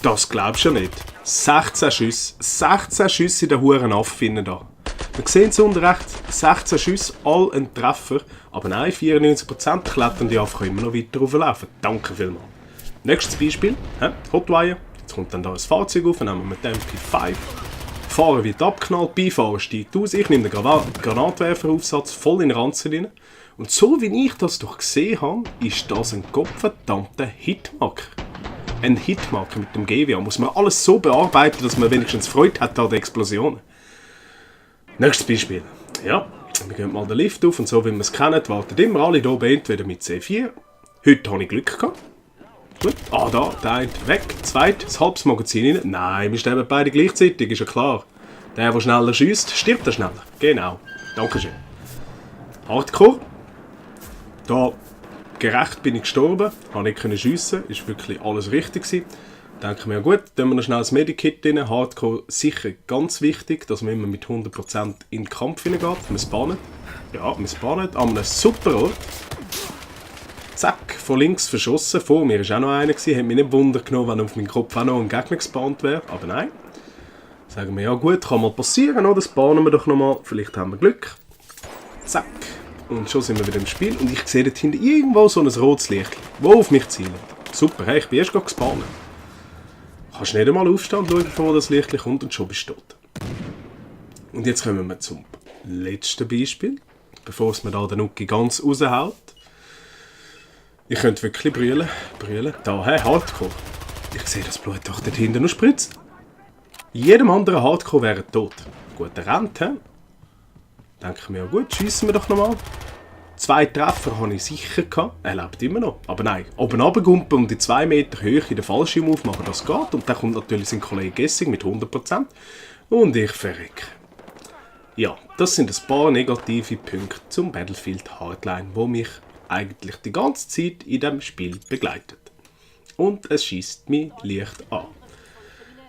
Das glaubst du ja nicht. 16 Schüsse. 16 Schüsse in den Huren Affinnen da. Wir sehen es unten rechts. 16 Schüsse, all ein Treffer. Aber nein, 94% klettern die einfach immer noch weiter auflaufen. Danke vielmals. Nächstes Beispiel. Hotwire. Jetzt kommt dann da ein Fahrzeug auf. Nehmen wir den MP5. Fahrer wird abgeknallt, Beifahrer steigt aus. Ich nehme den Granatwerferaufsatz voll in den Ranzen rein. Und so wie ich das doch gesehen habe, ist das ein gottverdammter Hitmarker. Ein Hitmarker mit dem GWA muss man alles so bearbeiten, dass man wenigstens Freude hat an den Explosionen. Nächstes Beispiel. Ja, wir gehen mal den Lift auf und so wie wir es kennen, warten immer alle hier oben entweder mit C4. Heute habe ich Glück gehabt. Gut. Da, der eine weg. Zweit, das halbes Magazin rein. Nein, wir sterben beide gleichzeitig, ist ja klar. Der schneller schiesst, stirbt er schneller. Genau. Dankeschön. Hardcore. Da gerecht bin ich gestorben, habe nicht schiessen, ist wirklich alles richtig gewesen. Denke mir, ja gut, tun wir noch schnell das Medikit rein. Hardcore sicher ganz wichtig, dass man immer mit 100% in den Kampf hineingeht. Wir spawnen. Ja, wir spawnen an einem super Ort. Zack, von links verschossen. Vor mir war auch noch einer, hat mich nicht Wunder genommen, wenn auf meinem Kopf auch noch ein Gegner gespawnt wäre. Aber nein. Sagen wir, ja gut, kann mal passieren, oder? Spawnen wir doch nochmal, vielleicht haben wir Glück. Zack. Und schon sind wir wieder im Spiel und ich sehe dort hinten irgendwo so ein rotes Licht, das auf mich zielt. Super, hey, ich bin erst gerade gespawnt. Kannst nicht einmal aufstehen und schauen, von wo das Licht kommt und schon bist du tot. Und jetzt kommen wir zum letzten Beispiel, bevor es mir da den Nuki ganz raushaut. Ich könnte wirklich brüllen. Da, hey, Hardcore. Ich sehe das Blut doch dort hinten noch spritzen. Jedem anderen Hardcore wäre tot. Gut, der rennt, hä? Denke ich mir, ja gut, schiessen wir doch nochmal. 2 Treffer hatte ich sicher gehabt. Er lebt immer noch. Aber nein, oben runtergumpen und in 2 Meter Höhe den Fallschirm aufmachen, das geht. Und dann kommt natürlich sein Kollege Gessing mit 100%. Und ich verrecke. Ja, das sind ein paar negative Punkte zum Battlefield Hardline, die mich eigentlich die ganze Zeit in diesem Spiel begleitet. Und es schießt mich leicht an.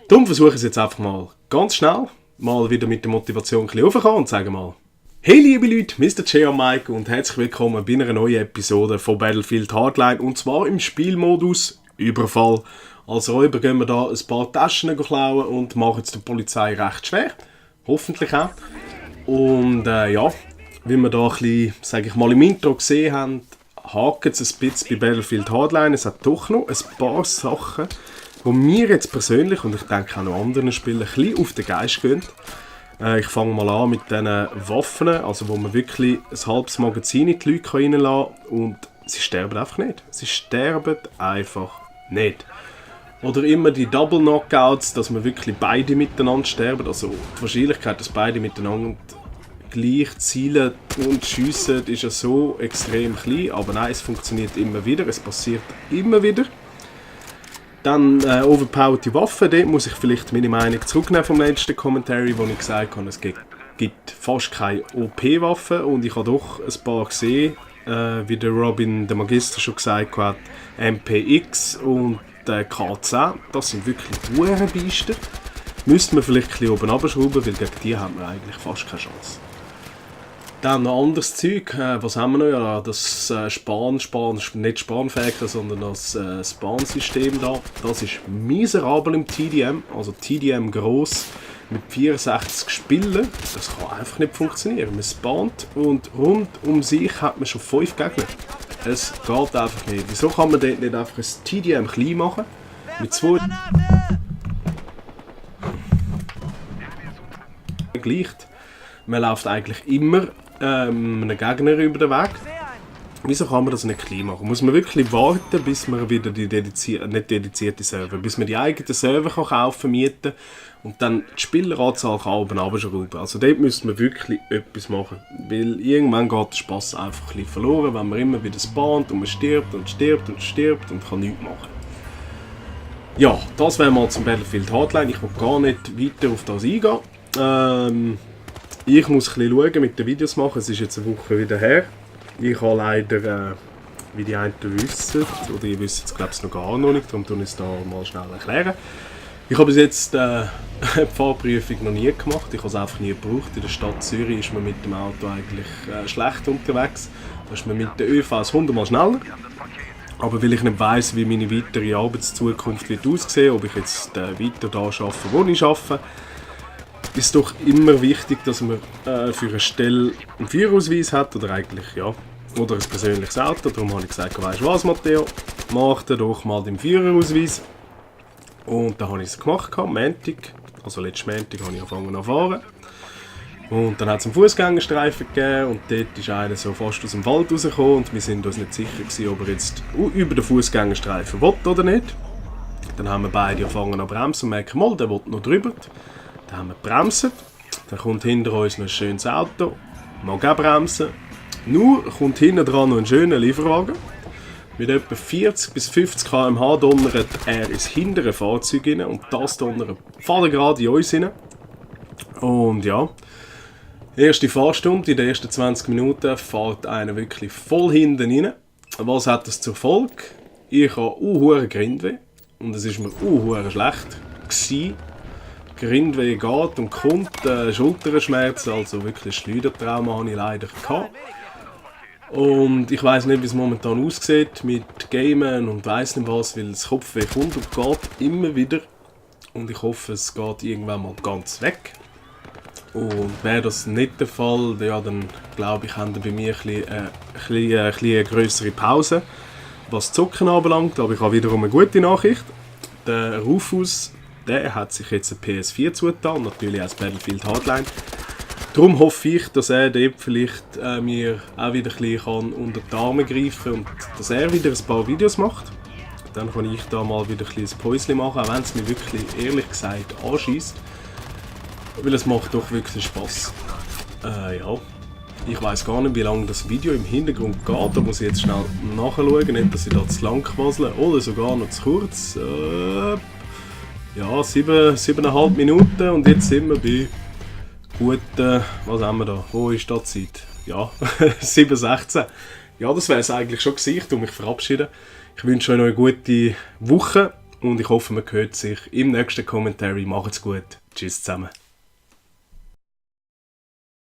Darum versuche ich es jetzt einfach mal ganz schnell, mal wieder mit der Motivation ein bisschen raufzukommen und sage mal: Hey liebe Leute, Mr. J. Mike und herzlich willkommen bei einer neuen Episode von Battlefield Hardline und zwar im Spielmodus Überfall. Als Räuber gehen wir da ein paar Taschen klauen und machen es der Polizei recht schwer. Hoffentlich auch. Und ja, wie wir da ein bisschen, sage ich mal, im Intro gesehen haben, hakt es ein bisschen bei Battlefield Hardline. Es hat doch noch ein paar Sachen, die mir jetzt persönlich und ich denke auch noch anderen Spielen ein bisschen auf den Geist gehen. Ich fange mal an mit diesen Waffen, also wo man wirklich ein halbes Magazin in die Leute reinlassen kann und sie sterben einfach nicht. Sie sterben einfach nicht. Oder immer die Double Knockouts, dass man wirklich beide miteinander sterben. Also die Wahrscheinlichkeit, dass beide miteinander gleich zielen und schiessen, ist ja so extrem klein. Aber nein, es funktioniert immer wieder, es passiert immer wieder. Dann overpowerte Waffen, dort muss ich vielleicht meine Meinung zurücknehmen vom letzten Commentary, wo ich gesagt habe, es gibt fast keine OP-Waffen und ich habe doch ein paar gesehen, wie der Robin, der Magister, schon gesagt hat, MPX und K10, das sind wirklich Hurenbiester. Müsste man vielleicht ein bisschen oben runterschrauben, weil gegen die hat man eigentlich fast keine Chance. Dann noch anderes Zeug, was haben wir noch? Ja, das nicht Spanfäger, sondern das Spawn-System da. Das ist miserabel im TDM, also TDM gross mit 64 Spielen. Das kann einfach nicht funktionieren. Man spawnt und rund um sich hat man schon 5 Gegner. Es geht einfach nicht. Wieso kann man dort nicht einfach ein TDM klein machen? Mit 2 gleicht. Man läuft eigentlich immer einem Gegner über den Weg. Wieso kann man das nicht klein machen? Muss man wirklich warten, bis man wieder die dedizierte Server, bis man die eigenen Server kann kaufen, mieten und dann die Spieleranzahl kann oben runterschrauben. Also dort müsste man wirklich etwas machen, weil irgendwann geht der Spass einfach ein bisschen verloren, wenn man immer wieder spawnt und man stirbt und stirbt und stirbt und kann nichts machen. Ja, das wäre mal zum Battlefield Hardline. Ich will gar nicht weiter auf das eingehen. Ich muss ein bisschen schauen, mit den Videos machen. Es ist jetzt eine Woche wieder her. Ich habe leider, wie die einen wissen, oder ihr wisst es glaube ich noch gar nicht, darum tue ich es da mal schnell erklären. Ich habe bis jetzt eine Fahrprüfung noch nie gemacht. Ich habe es einfach nie gebraucht. In der Stadt Zürich ist man mit dem Auto eigentlich schlecht unterwegs. Da ist man mit der ÖV 100-mal schneller. Aber weil ich nicht weiss, wie meine weitere Arbeitszukunft wird aussehen, ob ich jetzt weiter da arbeite, wo ich arbeite, ist es doch immer wichtig, dass man für eine Stelle einen Führerausweis hat oder eigentlich, ja, oder ein persönliches Auto. Darum habe ich gesagt, weißt du was, Matteo, mach dir doch mal den Führerausweis. Und dann habe ich es gemacht, Montag, also letzten Montag habe ich angefangen zu fahren. Und dann hat es einen Fußgängerstreifen gegeben und dort ist einer so fast aus dem Wald rausgekommen und wir sind uns nicht sicher gewesen, ob er jetzt über den Fußgängerstreifen will oder nicht. Dann haben wir beide angefangen zu bremsen und merken, mal, der will noch drüber. Dann haben wir gebremst, dann kommt hinter uns noch ein schönes Auto, mag auch bremsen. Nur kommt hinten dran noch ein schöner Lieferwagen. Mit etwa 40 bis 50 km/h donnert er ins hintere Fahrzeug rein und das donnert voll gerade in uns rein. Und ja, erste Fahrstunde, in den ersten 20 Minuten fährt einer wirklich voll hinten rein. Was hat das zur Folge? Ich habe hohen Grindweh und es war mir schlecht gewesen. Grindweh geht und kommt, Schulterschmerzen, also wirklich Schleudertrauma hatte ich leider gehabt. Und ich weiss nicht, wie es momentan aussieht mit Gamen und weiss nicht was, weil das Kopfweh kommt und geht immer wieder. Und ich hoffe, es geht irgendwann mal ganz weg. Und wäre das nicht der Fall, ja, dann glaube ich, haben wir bei mir eine grössere Pause, was Zocken anbelangt. Aber ich habe wiederum eine gute Nachricht. Der Rufus, der hat sich jetzt eine PS4 zugetan, natürlich auch das Battlefield Hardline. Darum hoffe ich, dass er dort vielleicht mir auch wieder ein bisschen unter die Arme greifen kann und dass er wieder ein paar Videos macht. Dann kann ich da mal wieder ein Päuschen machen, auch wenn es mir wirklich, ehrlich gesagt, anschießt. Weil es macht doch wirklich Spass. Ja. Ich weiss gar nicht, wie lange das Video im Hintergrund geht. Da muss ich jetzt schnell nachschauen, nicht, dass ich da zu lang quassle oder sogar noch zu kurz. Ja, 7,5 Minuten und jetzt sind wir bei guten, was haben wir da? Wo ist die Zeit? Ja, 7,16. Ja, das wäre es eigentlich schon gewesen. Ich mich verabschieden. Ich wünsche euch noch eine gute Woche und ich hoffe, man hört sich im nächsten Commentary. Macht's gut. Tschüss zusammen.